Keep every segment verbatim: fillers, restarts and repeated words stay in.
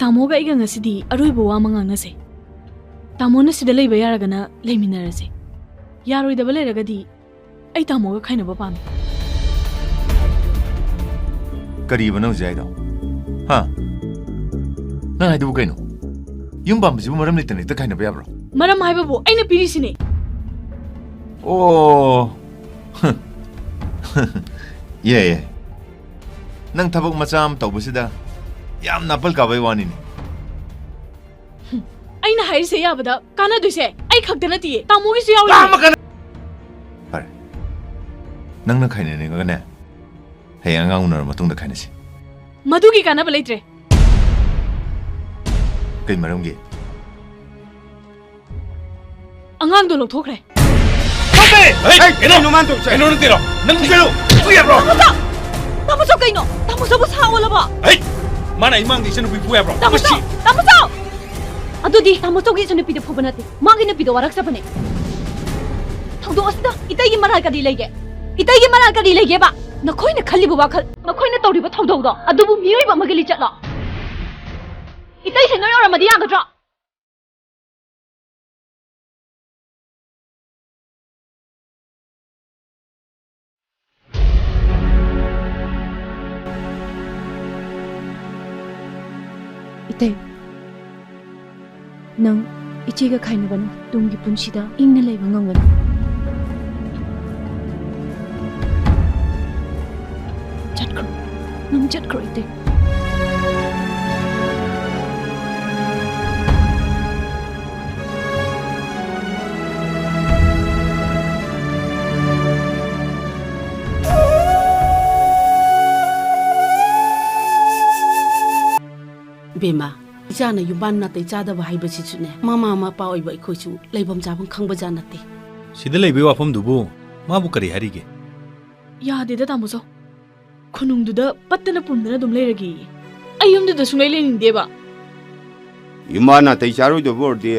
ꯇꯥꯃꯣꯒ ꯑꯩꯒ ꯉꯁꯤꯗꯤ ꯑꯔꯣꯏꯕ ꯋꯥ ꯑꯃ ꯉꯥꯡꯅꯁꯦ꯫ ꯇꯥꯃꯣꯅ ꯁꯤꯗ ꯂꯩꯕ ꯌꯥꯔꯒꯅ ꯂꯩꯃꯤꯟꯅꯔꯁꯦ꯫ ꯌꯥꯔꯣꯏꯗꯕ ꯂꯩꯔꯒꯗꯤ ꯑꯩ ꯇꯥꯃꯣꯒ ꯈꯥꯏꯅꯕ ꯄꯥꯝꯃꯤ꯫ ꯀꯔꯤꯕ ꯅꯪ ꯍꯧꯖꯤꯛ ꯍꯥꯏꯗꯣ? ꯍꯥ? ꯅꯪ ꯍꯥꯏꯗꯨꯕꯨ ꯀꯩꯅꯣ? ꯌꯨꯝ ꯄꯥꯟꯕꯁꯤꯕꯨ ꯃꯔꯝ ꯂꯩꯇꯅ ꯍꯦꯛꯇ ꯈꯥꯏꯅꯕ ꯌꯥꯕ꯭ꯔꯣ? ꯃꯔꯝ ꯍꯥꯏꯕꯕꯨ ꯑꯩꯅ ꯄꯤꯔꯤꯁꯤꯅꯦ꯫ ꯑꯣ꯫ ꯌꯥꯏ, ꯌꯥꯏ꯫ ꯅꯪ ꯊꯕꯛ ꯃꯆꯥ ꯑꯃ ꯇꯧꯕꯁꯤꯗ ꯌꯥꯝꯅ ꯑꯄꯜ ꯀꯥꯕꯩ ꯋꯥꯅꯤꯅꯦ꯫ ꯑꯩꯅ ꯍꯥꯏꯔꯤꯁꯦ ꯌꯥꯕꯗ ꯀꯥꯟꯅꯗꯣꯏꯁꯦ ꯑꯩ ꯈꯛꯇ ꯅꯠꯇꯤꯌꯦ, ꯇꯥꯃꯣꯒꯤꯁꯨ ꯌꯥꯎꯔꯤꯅꯦ꯫ ꯂꯥꯝꯃꯛꯀꯅꯨ! ꯐꯔꯦ, ꯅꯪꯅ ꯈꯥꯏꯅꯅꯤꯡꯉꯒꯅꯦ, ꯍꯌꯦꯡ ꯑꯉꯥꯡ ꯎꯅꯔ ꯃꯇꯨꯡꯗ ꯈꯥꯏꯅꯁꯤ꯫ ꯃꯗꯨꯒꯤ ꯀꯥꯟꯅꯕ ꯂꯩꯇ꯭ꯔꯦ꯫ ꯀꯩ ꯃꯔꯝꯒꯤ? ꯑꯉꯥꯡꯗꯣ ꯂꯧꯊꯣꯛꯈ꯭ꯔꯦ꯫ ꯍꯩ! ꯍꯩ! ꯀꯩꯅꯣ? ꯀꯩꯅꯣ ꯃꯥꯅ ꯇꯧꯔꯤꯁꯦ? ꯀꯩꯅꯣ ꯅꯪ ꯇꯧꯔꯤꯔꯣ? ꯅꯪ ꯀꯩꯅꯣ? ꯐꯨ ꯌꯥꯕ꯭ꯔꯣ? ꯇꯥꯃꯣꯆꯧ! ꯇꯥꯃꯣꯆꯧ ꯀꯩꯅꯣ? ꯇꯥꯃꯣꯆꯧꯕꯨ ꯁꯥ ꯑꯣꯜꯂꯕꯣ? ꯍꯩ! ꯃꯥꯅ ꯑꯩ ꯃꯥꯡꯗ ꯏꯆꯟꯅꯨꯄꯤ ꯐꯨ ꯌꯥꯕ꯭ꯔꯣ? ꯇꯥꯃꯣꯆꯧ! ꯃꯁꯤ! ꯇꯥꯃꯣꯆꯧ! ꯑꯗꯨꯗꯤ ꯇꯥꯃꯣꯆꯧꯒꯤ ꯏꯆꯟꯅꯨꯄꯤꯗ ꯐꯨꯕ ꯅꯠꯇꯦ, ꯃꯥꯒꯤ ꯅꯨꯄꯤꯗ ꯋꯥꯔꯛꯆꯕꯅꯦ꯫ ꯊꯧꯗꯣꯛ ꯑꯁꯤꯗ ꯏꯇꯩꯒꯤ ꯃꯔꯥꯜ ꯀꯔꯤ ꯂꯩꯒꯦ? ꯏꯇꯩꯒꯤ ꯃꯔꯥꯜ ꯀꯔꯤ ꯂꯩꯒꯦꯕ? ꯅꯈꯣꯏꯅ ꯈꯜꯂꯤꯕ ꯋꯥꯈꯜ, ꯅꯈꯣꯏꯅ ꯇꯧꯔꯤꯕ ꯊꯧꯗꯧꯗꯣ ꯑꯗꯨꯕꯨ ꯃꯤꯑꯣꯏꯕ ꯑꯃꯒꯤ ꯂꯤꯆꯠꯂꯣ? ꯏꯇꯩꯁꯦ ꯅꯣꯏ ꯑꯣꯏꯔꯝꯃꯗꯤ ꯌꯥꯒꯗ꯭ꯔꯣ? ꯏꯇꯩ, ꯅꯪ ꯏꯆꯦꯒ ꯈꯥꯏꯅꯒꯅꯨ꯫ ꯇꯨꯡꯒꯤ ꯄꯨꯟꯁꯤꯗ ꯏꯪꯅ ꯂꯩꯕ ꯉꯝꯒꯅꯤ꯫ ꯆꯠꯈ꯭ꯔꯣ꯫ ꯅꯪ ꯆꯠꯈ꯭ꯔꯣ, ꯏꯇꯩ꯫ ꯕꯦꯝꯃ, ꯏꯆꯥꯅ ꯌꯨꯝꯕꯥꯟ ꯅꯥꯇꯩ ꯆꯥꯗꯕ ꯍꯥꯏꯕꯁꯤꯁꯨꯅꯦ, ꯃꯃꯥ ꯃꯄꯥ ꯑꯣꯏꯕ ꯑꯩꯈꯣꯏꯁꯨ ꯂꯩꯐꯝ ꯆꯥꯐꯝ ꯈꯪꯕꯖꯥꯠ ꯅꯠꯇꯦ꯫ ꯁꯤꯗ ꯂꯩꯕꯒꯤ ꯋꯥꯐꯝꯗꯨꯕꯨ ꯃꯥꯕꯨ ꯀꯔꯤ ꯍꯥꯏꯔꯤꯒꯦ? ꯌꯥꯗꯦꯗ, ꯇꯥꯃꯣꯆꯧ꯫ ꯈꯨꯅꯨꯡꯗꯨꯗ ꯄꯠꯇꯅ ꯄꯨꯝꯗꯅ ꯑꯗꯨꯝ ꯂꯩꯔꯒꯦꯌꯦ꯫ ꯑꯩ ꯌꯨꯝꯗꯨꯗ ꯁꯨꯡꯂꯩ ꯂꯩꯅꯤꯡꯗꯦꯕ꯫ ꯏꯃꯥ ꯅꯥꯇꯩ ꯆꯥꯔꯣꯏꯗꯕ ꯑꯣꯏꯔꯗꯤ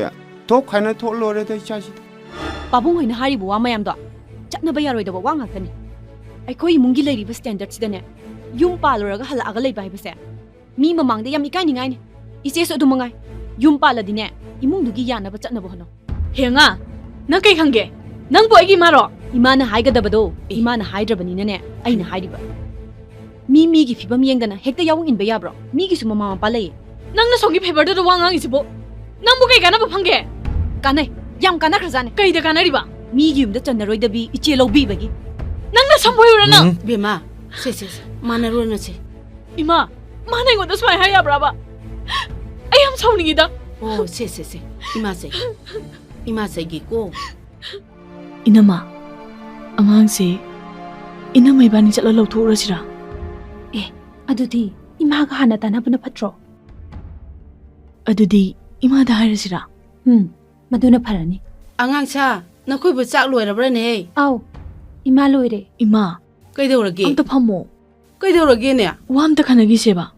ꯊꯣꯛ ꯈꯥꯏꯅ ꯊꯣꯛ ꯂꯣꯏꯔꯦꯗ ꯏꯆꯥꯁꯤꯗ꯫ ꯄꯥꯕꯨꯡ ꯍꯣꯏꯅ ꯍꯥꯏꯔꯤꯕ ꯋꯥ ꯃꯌꯥꯝꯗꯣ ꯆꯠꯅꯕ ꯌꯥꯔꯣꯏꯗꯕ ꯋꯥ ꯉꯥꯛꯇꯅꯤ꯫ ꯑꯩꯈꯣꯏ ꯏꯃꯨꯡꯒꯤ ꯂꯩꯔꯤꯕ ꯁ꯭ꯇꯦꯟꯗꯔꯗꯁꯤꯗꯅꯦ, ꯌꯨꯝ ꯄꯥꯜꯂꯨꯔꯒ ꯍꯜꯂꯛꯑꯒ ꯂꯩꯕ ꯍꯥꯏꯕꯁꯦ ꯃꯤ ꯃꯃꯥꯡꯗ ꯌꯥꯝ ꯏꯀꯥꯏꯅꯤꯡꯉꯥꯏꯅꯤ꯫ ꯏꯆꯦꯁꯨ ꯑꯗꯨ ꯃꯉꯥꯏ꯫ ꯌꯨꯝ ꯄꯥꯜꯂꯗꯤꯅꯦ, ꯏꯃꯨꯡꯗꯨꯒꯤ ꯌꯥꯅꯕ ꯆꯠꯅꯕ ꯍꯣꯠꯅꯧ꯫ ꯍꯦꯡꯉꯥ, ꯅꯪ ꯀꯩ ꯈꯪꯒꯦ? ꯅꯪꯕꯨ ꯑꯩꯒꯤ ꯏꯃꯥꯔꯣ? ꯏꯃꯥꯅ ꯍꯥꯏꯒꯗꯕꯗꯣ ꯑꯦ꯫ ꯏꯃꯥꯅ ꯍꯥꯏꯗ꯭ꯔꯕꯅꯤꯅꯅꯦ, ꯑꯩꯅ ꯍꯥꯏꯔꯤꯕ꯫ ꯃꯤ ꯃꯤꯒꯤ ꯐꯤꯕꯝ ꯌꯦꯡꯗꯅ ꯍꯦꯛꯇ ꯌꯥꯎ ꯏꯟꯕ ꯌꯥꯕ꯭ꯔꯣ? ꯃꯤꯒꯤꯁꯨ ꯃꯃꯥ ꯃꯄꯥ ꯂꯩꯌꯦ꯫ ꯅꯪꯅ ꯁꯣꯝꯒꯤ ꯐꯦꯚꯔꯗꯨꯗ ꯋꯥ ꯉꯥꯡꯉꯤꯁꯤꯕꯨ ꯅꯪꯕꯨ ꯀꯩ ꯀꯥꯟꯅꯕ ꯐꯪꯒꯦ? ꯀꯥꯟꯅꯩ, ꯌꯥꯝ ꯀꯥꯟꯅꯈ꯭ꯔꯖꯥꯠꯅꯤ꯫ ꯀꯩꯗ ꯀꯥꯟꯅꯔꯤꯕ? ꯃꯤꯒꯤ ꯌꯨꯝꯗ ꯆꯟꯅꯔꯣꯏꯗꯕꯤ ꯏꯆꯦ ꯂꯧꯕꯤꯕꯒꯤ꯫ ꯅꯪꯅ ꯁꯝꯐꯣꯏꯔꯨꯔ ꯅꯪ? ꯎꯝ꯫ ꯕꯦꯝꯃ, ꯁꯦ, ꯁꯦ, ꯁꯦ, ꯃꯥꯟꯅꯔꯨꯔꯅꯨꯁꯦ꯫ ꯏꯃꯥ, ꯃꯥꯅ ꯑꯩꯉꯣꯟꯗ ꯁꯨꯃꯥꯏꯅ ꯍꯥꯏ ꯌꯥꯕ꯭ꯔꯥꯕ? ꯑꯩ ꯌꯥꯝ ꯁꯥꯎꯅꯤꯡꯉꯤꯗ꯫ ꯑꯣ, ꯁꯦ, ꯁꯦ, ꯁꯦ꯫ ꯏꯃꯥ ꯆꯩ꯫ ꯏꯃꯥ ꯆꯩꯒꯦꯀꯣ꯫ ꯏꯅꯝꯃ, ꯑꯉꯥꯡꯁꯦ ꯏꯅꯝꯃ ꯏꯕꯥꯅꯤ ꯆꯠꯂ ꯂꯧꯊꯣꯛꯎꯔꯁꯤꯔꯥ? ꯑꯦ, ꯑꯗꯨꯗꯤ ꯏꯃꯥꯒ ꯍꯥꯟꯅ ꯇꯥꯟꯅꯕꯅ ꯐꯠꯇ꯭ꯔꯣ? ꯑꯗꯨꯗꯤ ꯏꯃꯥꯗ ꯍꯥꯏꯔꯁꯤꯔꯥ? ꯎꯝ, ꯃꯗꯨꯅ ꯐꯔꯅꯤ꯫ ꯑꯉꯥꯡꯁꯥ, ꯅꯈꯣꯏꯕꯨ ꯆꯥꯛ ꯂꯣꯏꯔꯕ꯭ꯔꯅꯦ? ꯑꯥꯎ, ꯏꯃꯥ ꯂꯣꯏꯔꯦ꯫ ꯏꯃꯥ, ꯀꯩꯗꯧꯔꯒꯦ? ꯑꯝꯇ ꯐꯝꯃꯣ꯫ ꯀꯩꯗꯧꯔꯒꯦꯅꯦ? ꯋꯥ ꯑꯝꯇ ꯈꯟꯅꯈꯤꯁꯦꯕ꯫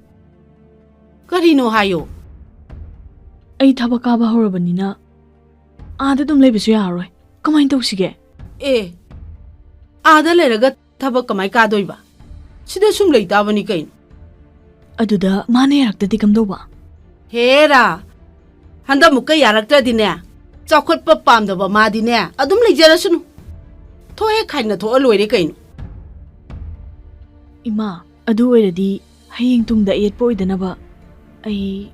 ꯀꯔꯤꯅꯣ ꯍꯥꯏꯌꯣ? ꯑꯩ ꯊꯕꯛ ꯀꯥꯕ ꯍꯧꯔꯕꯅꯤꯅ ꯑꯥꯗ ꯑꯗꯨꯝ ꯂꯩꯕꯁꯨ ꯌꯥꯔꯔꯣꯏ꯫ ꯀꯃꯥꯏꯅ ꯇꯧꯁꯤꯒꯦ? ꯑꯦ, ꯑꯥꯗ ꯂꯩꯔꯒ ꯊꯕꯛ ꯀꯃꯥꯏ ꯀꯥꯗꯣꯏꯕ? ꯁꯤꯗ ꯁꯨꯝ ꯂꯩ ꯇꯥꯕꯅꯤ ꯀꯩꯅꯣ꯫ ꯑꯗꯨꯗ ꯃꯥꯅ ꯌꯥꯔꯛꯇꯗꯤ ꯀꯝꯗꯧꯕ? ꯍꯦꯔꯥ, ꯍꯟꯗꯛ ꯑꯃꯨꯛꯀ ꯌꯥꯔꯛꯇ꯭ꯔꯗꯤꯅꯦ, ꯆꯥꯎꯈꯠꯄ ꯄꯥꯝꯗꯕ ꯃꯥꯗꯤꯅꯦ, ꯑꯗꯨꯝ ꯂꯩꯖꯔꯁꯅꯨ꯫ ꯊꯣꯛ ꯍꯦꯛ ꯈꯥꯏꯅ ꯊꯣꯛꯑ ꯂꯣꯏꯔꯦ ꯀꯩꯅꯣ꯫ ꯏꯃꯥ, ꯑꯗꯨ ꯑꯣꯏꯔꯗꯤ ꯍꯌꯦꯡ ꯇꯨꯡꯗ ꯑꯌꯦꯠꯄ ꯑꯣꯏꯗꯅꯕ ꯑꯩ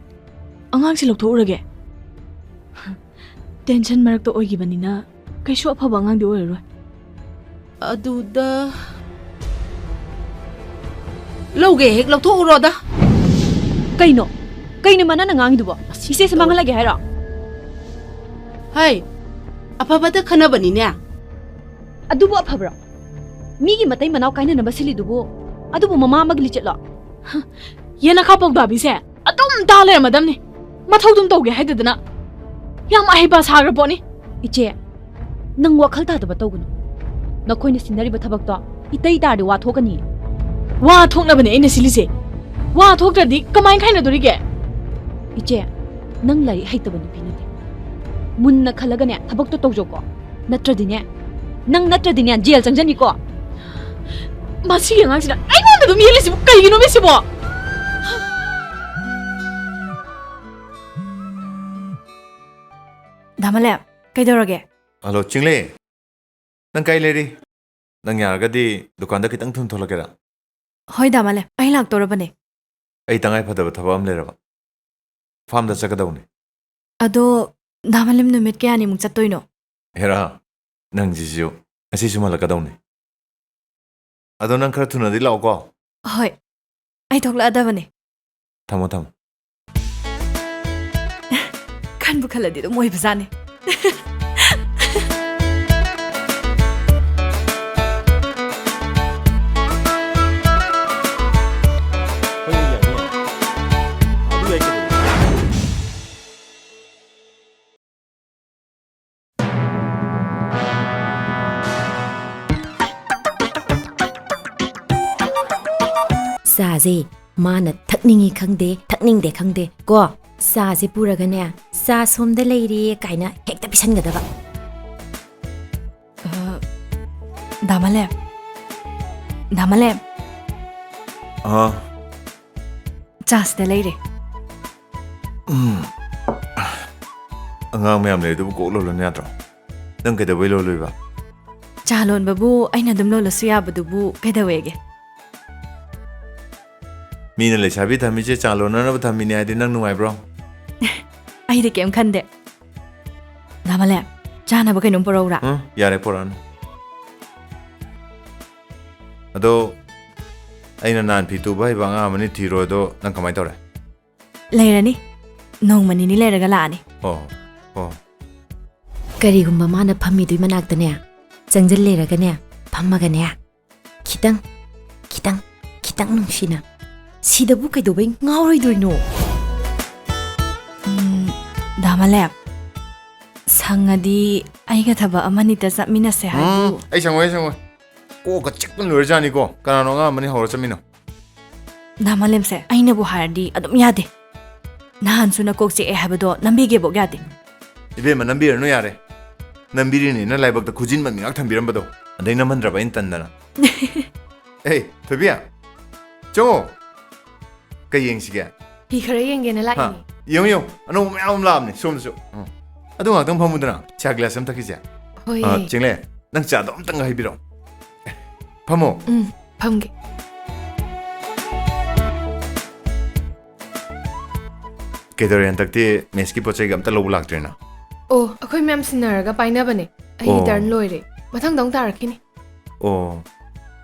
ꯑꯉꯥꯡꯁꯦ ꯂꯧꯊꯣꯛꯎꯔꯒꯦ꯫ ꯇꯦꯟꯁꯟ ꯃꯔꯛꯇ ꯑꯣꯏꯈꯤꯕꯅꯤꯅ ꯀꯩꯁꯨ ꯑꯐꯕ ꯑꯉꯥꯡꯗꯤ ꯑꯣꯏꯔꯔꯣꯏ꯫ ꯑꯗꯨꯗ ꯂꯧꯒꯦ, ꯍꯦꯛ ꯂꯧꯊꯣꯛꯎꯔꯣꯗ꯫ ꯀꯩꯅꯣ? ꯀꯩꯅꯣ ꯃꯥꯅ ꯉꯥꯡꯉꯤꯗꯨꯕꯣ? ꯃꯁꯤ ꯏꯆꯦꯁꯦ ꯇꯧ- ꯃꯥꯡꯍꯜꯂꯒꯦ ꯍꯥꯏꯔꯣ? ꯍꯩ, ꯑꯐꯕꯇ ꯈꯟꯅꯕꯅꯤꯅꯦ꯫ ꯑꯗꯨꯕꯨ ꯑꯐꯕ꯭ꯔꯣ? ꯃꯤꯒꯤ ꯃꯇꯩ ꯃꯅꯥꯎ ꯀꯥꯏꯅꯅꯕ ꯁꯤꯜꯂꯤꯗꯨꯕꯨ ꯑꯗꯨꯕꯨ ꯃꯃꯥ ꯑꯃꯒꯤ ꯂꯤꯆꯠꯂꯣ? ꯍ, ꯌꯦꯅꯈꯥ ꯄꯧꯗꯥꯕꯤꯁꯦ ꯑꯗꯨꯝ ꯇꯥ ꯂꯩꯔꯝꯃꯗꯝꯅꯤ꯫ ꯃꯊꯧꯗꯨꯝ ꯇꯧꯒꯦ ꯍꯥꯏꯗꯗꯅ ꯌꯥꯝ ꯑꯍꯩꯄꯥ ꯁꯥꯈ꯭ꯔ ꯄꯣꯠꯅꯤ꯫ ꯏꯆꯦ, ꯅꯪ ꯋꯥꯈꯜ ꯇꯥꯗꯕ ꯇꯧꯒꯅꯨ꯫ ꯅꯈꯣꯏꯅ ꯁꯤꯟꯅꯔꯤꯕ ꯊꯕꯛꯇꯣ ꯏꯇꯩ ꯇꯥꯔꯗꯤ ꯋꯥ ꯊꯣꯛꯀꯅꯤ꯫ ꯋꯥ ꯊꯣꯛꯅꯕꯅꯦ ꯑꯩꯅ ꯁꯤꯜꯂꯤꯁꯦ꯫ ꯋꯥ ꯊꯣꯛꯇ꯭ꯔꯗꯤ ꯀꯃꯥꯏꯅ ꯈꯥꯏꯅꯗꯣꯔꯤꯒꯦ? ꯏꯆꯦ, ꯅꯪ ꯂꯥꯏꯔꯤꯛ ꯍꯩꯇꯕ ꯅꯨꯄꯤ ꯅꯠꯇꯦ꯫ ꯃꯨꯟꯅ ꯈꯜꯂꯒꯅꯦ ꯊꯕꯛꯇꯣ ꯇꯧꯖꯧꯀꯣ꯫ ꯅꯠꯇ꯭ꯔꯗꯤꯅꯦ, ꯅꯪ ꯅꯠꯇ꯭ꯔꯗꯤꯅꯦ ꯖꯦꯜ ꯆꯪꯖꯅꯤꯀꯣ꯫ ꯃꯁꯤꯒꯤ ꯑꯉꯥꯡꯁꯤꯅ ꯑꯩꯉꯣꯟꯗ ꯑꯗꯨꯝ ꯌꯦꯜꯂꯤꯁꯤꯕꯨ ꯀꯩꯒꯤꯅꯣ ꯃꯤꯁꯤꯕꯣ? ꯗꯥ ꯃꯥꯂꯦꯝ, ꯀꯩꯗꯧꯔꯒꯦ? ꯍꯜꯂꯣ, ꯆꯤꯡꯂꯦ꯫ ꯅꯪ ꯀꯥꯏ ꯂꯩꯔꯤ? ꯅꯪ ꯌꯥꯔꯒꯗꯤ ꯗꯨꯀꯥꯟꯗ ꯈꯤꯇꯪ ꯊꯨꯅ ꯊꯣꯛꯂꯛꯀꯦꯔꯥ? ꯍꯣꯏ, ꯗꯥ ꯃꯥꯂꯦꯝ, ꯑꯩ ꯂꯥꯛꯇꯧꯔꯕꯅꯦ꯫ ꯑꯩ ꯇꯉꯥꯏ ꯐꯗꯕ ꯊꯕꯛ ꯑꯃ ꯂꯩꯔꯕ꯫ ꯐꯥꯔꯝꯗ ꯆꯠꯀꯗꯧꯅꯤ꯫ ꯑꯗꯣ, ꯗꯥ ꯃꯥꯂꯦꯝ ꯅꯨꯃꯤꯠ ꯀꯌꯥꯅꯤꯃꯨꯛ ꯆꯠꯇꯣꯏꯅꯣ? ꯍꯦꯔꯥ, ꯅꯪꯁꯤꯁꯨ ꯉꯁꯤꯁꯨ ꯍꯜꯂꯛꯀꯗꯧꯅꯤ꯫ ꯑꯗꯣ ꯅꯪ ꯈꯔ ꯊꯨꯅꯗꯤ ꯂꯥꯛꯑꯣꯀꯣ꯫ ꯍꯣꯏ, ꯑꯩ ꯊꯣꯛꯂꯛꯑꯗꯕꯅꯦ꯫ ꯊꯝꯃꯣ, ꯊꯝꯃꯣ꯫ ꯈꯟꯕꯨ ꯈꯜꯂꯗꯤ ꯑꯗꯨꯝ ꯑꯣꯏꯕꯖꯥꯠꯅꯤ꯫ ꯍꯣꯏ, ꯌꯥꯏꯌꯦ꯫ ꯑꯗꯨ ꯌꯥꯏ ꯀꯩꯅꯣ꯫ ꯆꯥꯁꯦ ꯃꯥꯅ ꯊꯛꯅꯤꯡꯉꯤ ꯈꯪꯗꯦ, ꯊꯛꯅꯤꯡꯗꯦ ꯈꯪꯗꯦ ꯀꯣ, ꯆꯥꯁꯦ ꯄꯨꯔꯒꯅꯦ, "ꯆꯥ ꯁꯣꯝꯗ ꯂꯩꯔꯦ" ꯀꯥꯏꯅ ꯍꯦꯛꯇ ꯄꯤꯁꯟꯒꯗꯕ꯫ ꯑ, ꯗꯥ ꯃꯥꯂꯦꯝ, ꯗꯥ ꯃꯥꯂꯦꯝ꯫ ꯑꯥ꯫ ꯆꯥꯁꯤꯗ ꯂꯩꯔꯦ꯫ ꯎꯝ꯫ ꯑꯉꯥꯡ ꯃꯌꯥꯝ ꯂꯩꯔꯤꯗꯨꯕꯨ ꯀꯣꯛ ꯂꯣꯜꯂꯨꯅ ꯌꯥꯗ꯭ꯔꯣ? ꯅꯪ ꯀꯩꯗꯧꯕꯩ ꯂꯣꯜꯂꯨꯏꯕ? ꯆꯥ ꯂꯣꯟꯕꯕꯨ ꯑꯩꯅ ꯑꯗꯨꯝ ꯂꯣꯜꯂꯁꯨ ꯌꯥꯕꯗꯨꯕꯨ ꯀꯩꯗꯧꯋꯦꯒꯦ? ꯃꯤꯅ ꯂꯩꯁꯥꯕꯤ ꯊꯝꯃꯤꯁꯦ ꯆꯥ ꯂꯣꯟꯅꯅꯕ ꯊꯝꯃꯤꯅꯦ ꯍꯥꯏꯗꯤ ꯅꯪ ꯅꯨꯡꯉꯥꯏꯕ꯭ꯔꯣ? ꯑꯩꯗꯤ ꯀꯩꯝ ꯈꯟꯗꯦ꯫ ꯗꯥ ꯃꯥꯂꯦꯝ, ꯆꯥꯅꯕ ꯀꯩꯅꯣꯝ ꯄꯨꯔꯛꯎꯔꯥ? ꯎꯝ, ꯌꯥꯔꯦ, ꯄꯨꯔꯛꯑꯅꯨ꯫ ꯑꯗꯣ, ꯑꯩꯅ ꯅꯍꯥꯟ ꯐꯤ ꯇꯨꯕ ꯍꯩꯕ ꯑꯉꯥꯡ ꯑꯃꯅꯤ ꯊꯤꯔꯣ, ꯑꯗꯣ ꯅꯪ ꯀꯃꯥꯏꯅ ꯇꯧꯔꯦ? ꯂꯩꯔꯅꯤ꯫ ꯅꯣꯡꯃ ꯅꯤꯅꯤ ꯂꯩꯔꯒ ꯂꯥꯛꯑꯅꯤ꯫ ꯑꯣ, ꯑꯣ꯫ ꯀꯔꯤꯒꯨꯝꯕ ꯃꯥꯅ ꯐꯝꯃꯤꯗꯨꯏ ꯃꯅꯥꯛꯇꯅꯦ, ꯆꯪꯖꯜꯂꯦꯔꯒꯅꯦ, ꯐꯝꯃꯒꯅꯦ, ꯈꯤꯇꯪ, ꯈꯤꯇꯪ, ꯈꯤꯇꯪ ꯅꯨꯡꯁꯤꯅ, "ꯁꯤꯗꯕꯨ ꯀꯩꯗꯧꯕꯩ ꯉꯥꯎꯔꯣꯏꯗꯣꯏꯅꯣ?" ꯎꯝ, ꯗꯥ ꯃꯥꯂꯦꯝ, ꯁꯪꯉꯗꯤ ꯑꯩꯒ ꯊꯕꯛ ꯑꯃꯅꯤꯇ ꯆꯠꯃꯤꯟꯅꯁꯦ ꯍꯥꯏꯕꯨ꯫ ꯎꯝ, ꯑꯩ ꯁꯪꯉꯣꯏ, ꯑꯩ ꯁꯪꯉꯣꯏ꯫ ꯀꯣꯛꯀ ꯆꯤꯛꯄꯅ ꯂꯣꯏꯔꯖꯥꯠꯅꯤꯀꯣ꯫ ꯀꯅꯥꯅꯣ ꯑꯉꯥꯡ ꯑꯃꯅꯤ ꯍꯧꯔ ꯆꯠꯃꯤꯟꯅꯧ꯫ ꯗꯥ ꯃꯥꯂꯦꯝꯁꯦ, ꯑꯩꯅꯕꯨ ꯍꯥꯏꯔꯗꯤ ꯑꯗꯨꯝ ꯌꯥꯗꯦ꯫ ꯅꯍꯥꯟꯁꯨ ꯅꯀꯣꯛ ꯆꯤꯛꯑꯦ ꯍꯥꯏꯕꯗꯣ ꯅꯝꯕꯤꯒꯦꯕꯣꯛ ꯌꯥꯗꯦ꯫ ꯏꯕꯦꯝꯃ, ꯅꯝꯕꯤꯔꯅꯨ ꯌꯥꯔꯦ꯫ ꯅꯝꯕꯤꯔꯤꯅꯤꯅ ꯂꯥꯏꯕꯛꯇ ꯈꯨꯖꯤꯟ ꯃꯃꯤꯉꯥꯛ ꯊꯝꯕꯤꯔꯝꯕꯗꯣ꯫ ꯑꯗꯩ ꯅꯝꯍꯟꯗ꯭ꯔꯕ ꯑꯩꯅ ꯇꯟꯗꯅ꯫ ꯑꯦ, ꯊꯣꯏꯕꯤ, ꯆꯪꯉꯣ꯫ ꯀꯩ ꯌꯦꯡꯁꯤꯒꯦ? ꯐꯤ ꯈꯔ ꯌꯦꯡꯒꯦꯅ ꯍꯥ? ꯂꯥꯛꯏꯅꯦ꯫ ꯌꯦꯡꯉꯨ, ꯌꯦꯡꯉꯨ꯫ ꯑꯅꯧꯕ ꯃꯌꯥꯝ ꯑꯃ ꯂꯥꯛꯑꯕꯅꯦ ꯁꯣꯝꯗꯁꯨ꯫ ꯎꯝ꯫ ꯑꯗꯨ ꯉꯥꯛꯇꯪ ꯐꯝꯃꯨꯗꯅ, ꯆꯥ ꯒ꯭ꯂꯥꯁ ꯑꯃ ꯊꯛꯈꯤꯁꯦ꯫ ꯍꯣꯏ꯫ ꯑ, ꯆꯤꯡꯂꯦ, ꯅꯪ ꯆꯥꯗꯣ ꯑꯝꯇꯪ ꯍꯩꯕꯤꯔꯛꯑꯣ꯫ ꯐꯝꯃꯣ꯫ ꯎꯝ, ꯐꯝꯒꯦ꯫ ꯀꯩꯗꯧꯔꯦ, ꯍꯟꯗꯛꯇꯤ ꯃꯦꯁꯀꯤ ꯄꯣꯠ ꯆꯩꯒ ꯑꯝꯇ ꯂꯧꯕ ꯂꯥꯛꯇ꯭ꯔꯦꯅ? ꯑꯣ, ꯑꯩꯈꯣꯏ ꯃꯌꯥꯝ ꯁꯤꯟꯅꯔꯒ ꯄꯥꯏꯅꯕꯅꯦ꯫ ꯑꯩꯒꯤ ꯑꯣ꯫ ꯇꯔꯟ ꯂꯣꯏꯔꯦ꯫ ꯃꯊꯪꯗ ꯑꯃꯨꯛ ꯇꯥꯔꯛꯈꯤꯅꯤ꯫ ꯑꯣ꯫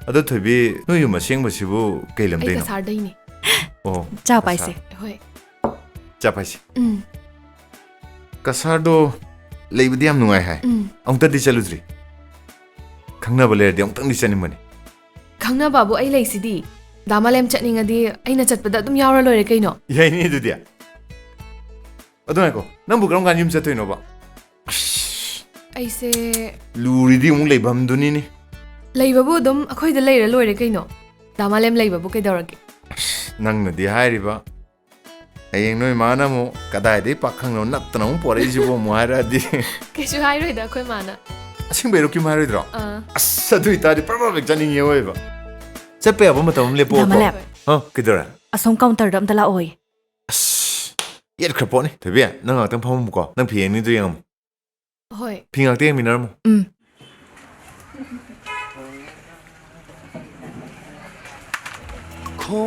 ꯑꯗꯣ ꯊꯣꯏꯕꯤ, ꯅꯣꯏ ꯌꯨꯝ ꯑꯁꯦꯡꯕꯁꯤꯕꯨ ꯀꯩ ꯑꯩ ꯂꯝꯗꯩꯅꯣ? ꯀꯁꯥꯔꯗꯩꯅꯦ꯫ ꯑꯣ, ꯆꯥ ꯀꯁꯥꯔ꯫ ꯄꯥꯏꯁꯦ꯫ ꯍꯣꯏ꯫ ꯆꯥ ꯄꯥꯏꯁꯦ꯫ ꯎꯝ꯫ ꯀꯁꯥꯔꯗꯣ ꯂꯩꯕꯗꯤ ꯌꯥꯝ ꯅꯨꯡꯉꯥꯏ ꯍꯥꯏ꯫ ꯎꯝ꯫ ꯑꯃꯨꯛꯇꯗꯤ ꯆꯠꯂꯨꯗ꯭ꯔꯤ꯫ ꯈꯪꯅꯕ ꯂꯩꯔꯗꯤ ꯑꯃꯨꯛꯇꯪꯗꯤ ꯆꯠꯅꯤꯡꯕꯅꯤ꯫ ꯈꯪꯅꯕꯕꯨ ꯑꯩ ꯂꯩꯁꯤꯗꯤ꯫ ꯗꯥ ꯃꯥꯂꯦꯝ ꯆꯠꯅꯤꯡꯉꯗꯤ ꯑꯩꯅ ꯆꯠꯄꯗ ꯑꯗꯨꯝ ꯌꯥꯎꯔ ꯂꯣꯏꯔꯦ ꯀꯩꯅꯣ꯫ ꯌꯥꯏꯅꯦ ꯑꯗꯨꯗꯤ꯫ ꯑꯗꯨ ꯉꯥꯏꯈꯣ, ꯅꯪꯕꯨ ꯀꯔꯝ ꯀꯥꯟꯗ ꯌꯨꯝ ꯆꯠꯇꯣꯏꯅꯣꯕ? ꯑꯁ, ꯑꯩꯁꯦ ꯂꯨꯔꯤꯗꯤ ꯑꯃꯨꯛ ꯂꯩꯐꯝꯗꯨꯅꯤꯅꯦ꯫ ꯂꯩꯕꯕꯨ ꯑꯗꯨꯝ ꯑꯩꯈꯣꯏꯗ ꯂꯩꯔ ꯂꯣꯏꯔꯦ ꯀꯩꯅꯣ꯫ ꯗꯥ ꯃꯥꯂꯦꯝ ꯂꯩꯕꯕꯨ ꯀꯩꯗꯧꯔꯒꯦ? ꯑꯁ, ꯅꯪꯅꯗꯤ ꯍꯥꯏꯔꯤꯕ, ꯍꯌꯦꯡ ꯅꯣꯏ ꯃꯥꯅ ꯑꯃꯨꯛ, "ꯀꯗꯥꯏꯗꯩ ꯄꯥꯈꯪꯅꯣ ꯅꯠꯇꯅ ꯑꯃꯨꯛ ꯄꯣꯔꯛꯏꯁꯤꯕꯣ?" ꯑꯃꯨꯛ ꯍꯥꯏꯔꯛꯑꯗꯤ꯫ ꯀꯩꯁꯨ ꯍꯥꯏꯔꯣꯏꯗ ꯑꯩꯈꯣꯏ ꯃꯥꯅ꯫ ꯑꯁꯦꯡꯕꯩꯔꯣ, ꯀꯩꯝ ꯍꯥꯏꯔꯣꯏꯗ꯭ꯔꯣ? ꯑꯥ꯫ ꯑꯁ, ꯑꯗꯨ ꯑꯣꯏꯇꯥꯔꯗꯤ ꯄ꯭ꯔꯞ ꯄ꯭ꯔꯞ ꯍꯦꯛ ꯆꯠꯅꯤꯡꯉꯦ ꯑꯣꯏꯕ꯫ ꯆꯠꯄ ꯌꯥꯕ ꯃꯇꯝ ꯑꯃ ꯂꯦꯞꯄꯛꯑꯣꯀꯣ꯫ ꯗꯥ ꯃꯥꯂꯦꯝ꯫ ꯍꯥ, ꯀꯩꯗꯧꯔꯦ? ꯑꯁꯣꯝ ꯀꯥꯎꯟꯇꯔꯗ ꯑꯝꯇ ꯂꯥꯛꯑꯣꯌꯦ꯫ ꯑꯁ, ꯌꯦꯠꯈ꯭ꯔ ꯄꯣꯠꯅꯤ꯫ ꯊꯣꯏꯕꯤ, ꯅꯪ ꯉꯥꯛꯇꯪ ꯐꯝꯃꯝꯃꯨꯀꯣ꯫ ꯅꯪ ꯐꯤ ꯌꯦꯡꯅꯤꯗꯣ ꯌꯦꯡꯉꯝꯃꯨ꯫ ꯍꯣꯏ꯫ ꯐꯤ ꯉꯥꯛꯇ ꯌꯦꯡꯃꯤꯟꯅꯔꯝꯃꯨ꯫ ꯎꯝ꯫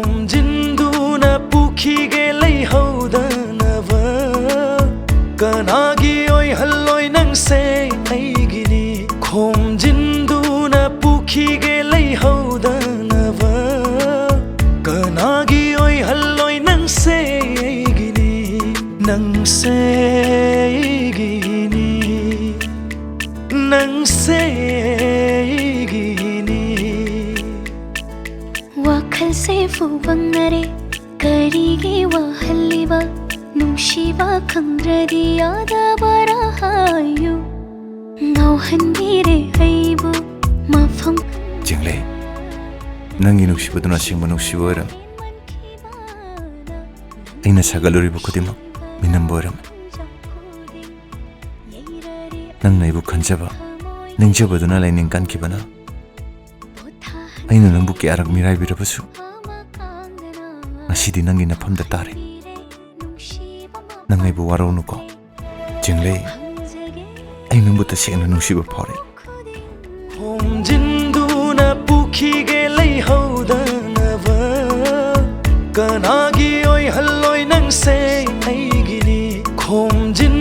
ꯈꯣꯝꯖꯤꯟꯗꯨꯅ ꯄꯨꯈꯤꯒꯦ ꯂꯩꯍꯧꯗꯅꯕ꯫ ꯀꯅꯥꯒꯤ ꯑꯣꯏꯍꯜꯂꯣꯏ ꯅꯪꯁꯦ ꯑꯩꯒꯤꯅꯤ꯫ ꯈꯣꯝꯖꯤꯟꯗꯨꯅ ꯄꯨꯈꯤꯒꯦ ꯂꯩꯍꯧꯗꯅꯕ꯫ ꯀꯅꯥꯒꯤ ꯑꯣꯏꯍꯜꯂꯣꯏ ꯅꯪꯁꯦ ꯑꯩꯒꯤꯅꯤ꯫ ꯅꯪꯁꯦ ꯑꯩꯒꯤꯅꯤ꯫ ꯅꯪꯁꯦ ꯑꯩꯒꯤꯅꯤ꯫ ꯋꯥꯈꯜꯁꯦ ꯐꯨꯕꯪꯅꯔꯦ, ꯀꯔꯤꯒꯤ ꯋꯥꯍꯜꯂꯤꯕ? ꯅꯨꯡꯁꯤꯕ ꯈꯪꯗ꯭ꯔꯗꯤ ꯌꯥꯗꯕꯔꯥ ꯍꯥꯏꯌꯨ꯫ ꯉꯥꯎꯍꯟꯕꯤꯔꯦ ꯑꯩꯕꯨ ꯃꯐꯝ ꯆꯤꯡꯂꯦ, ꯅꯪꯒꯤ ꯅꯨꯡꯁꯤꯕꯗꯨꯅ ꯑꯁꯦꯡꯕ ꯅꯨꯡꯁꯤꯕ ꯑꯣꯏꯔꯝꯃꯤ꯫ ꯑꯩꯅ ꯁꯥꯒꯠꯂꯨꯔꯤꯕ ꯈꯨꯗꯤꯡꯃꯛ ꯃꯤꯅꯝꯕ ꯑꯣꯏꯔꯝꯃꯤ꯫ ꯅꯪꯅ ꯑꯩꯕꯨ ꯈꯟꯖꯕ, ꯅꯤꯡꯖꯕꯗꯨꯅ ꯂꯥꯏꯅꯤꯡ ꯀꯟꯈꯤꯕꯅ ꯑꯩꯅ ꯅꯪꯕꯨ ꯀꯌꯥꯔꯛ ꯃꯤꯔꯥꯏꯕꯤꯔꯕꯁꯨ, ꯉꯁꯤꯗꯤ ꯅꯪꯒꯤ ꯅꯐꯝꯗ ꯇꯥꯔꯦ꯫ ꯅꯪ ꯑꯩꯕꯨ ꯋꯥꯔꯧꯅꯨꯀꯣ꯫ ꯆꯤꯡꯂꯩ, ꯑꯩ ꯅꯪꯕꯨ ꯇꯁꯦꯡꯅ ꯅꯨꯡꯁꯤꯕ ꯐꯥꯎꯔꯦ꯫ ꯈꯣꯝꯖꯤꯟꯗꯨꯅ ꯄꯨꯈꯤꯒꯦ ꯂꯩꯍꯧꯗꯅꯕ꯫ ꯀꯅꯥꯒꯤ ꯑꯣꯏꯍꯜꯂꯣꯏ ꯅꯪꯁꯦ ꯑꯩꯒꯤꯅꯤ꯫ ꯈꯣꯝꯖꯤꯟ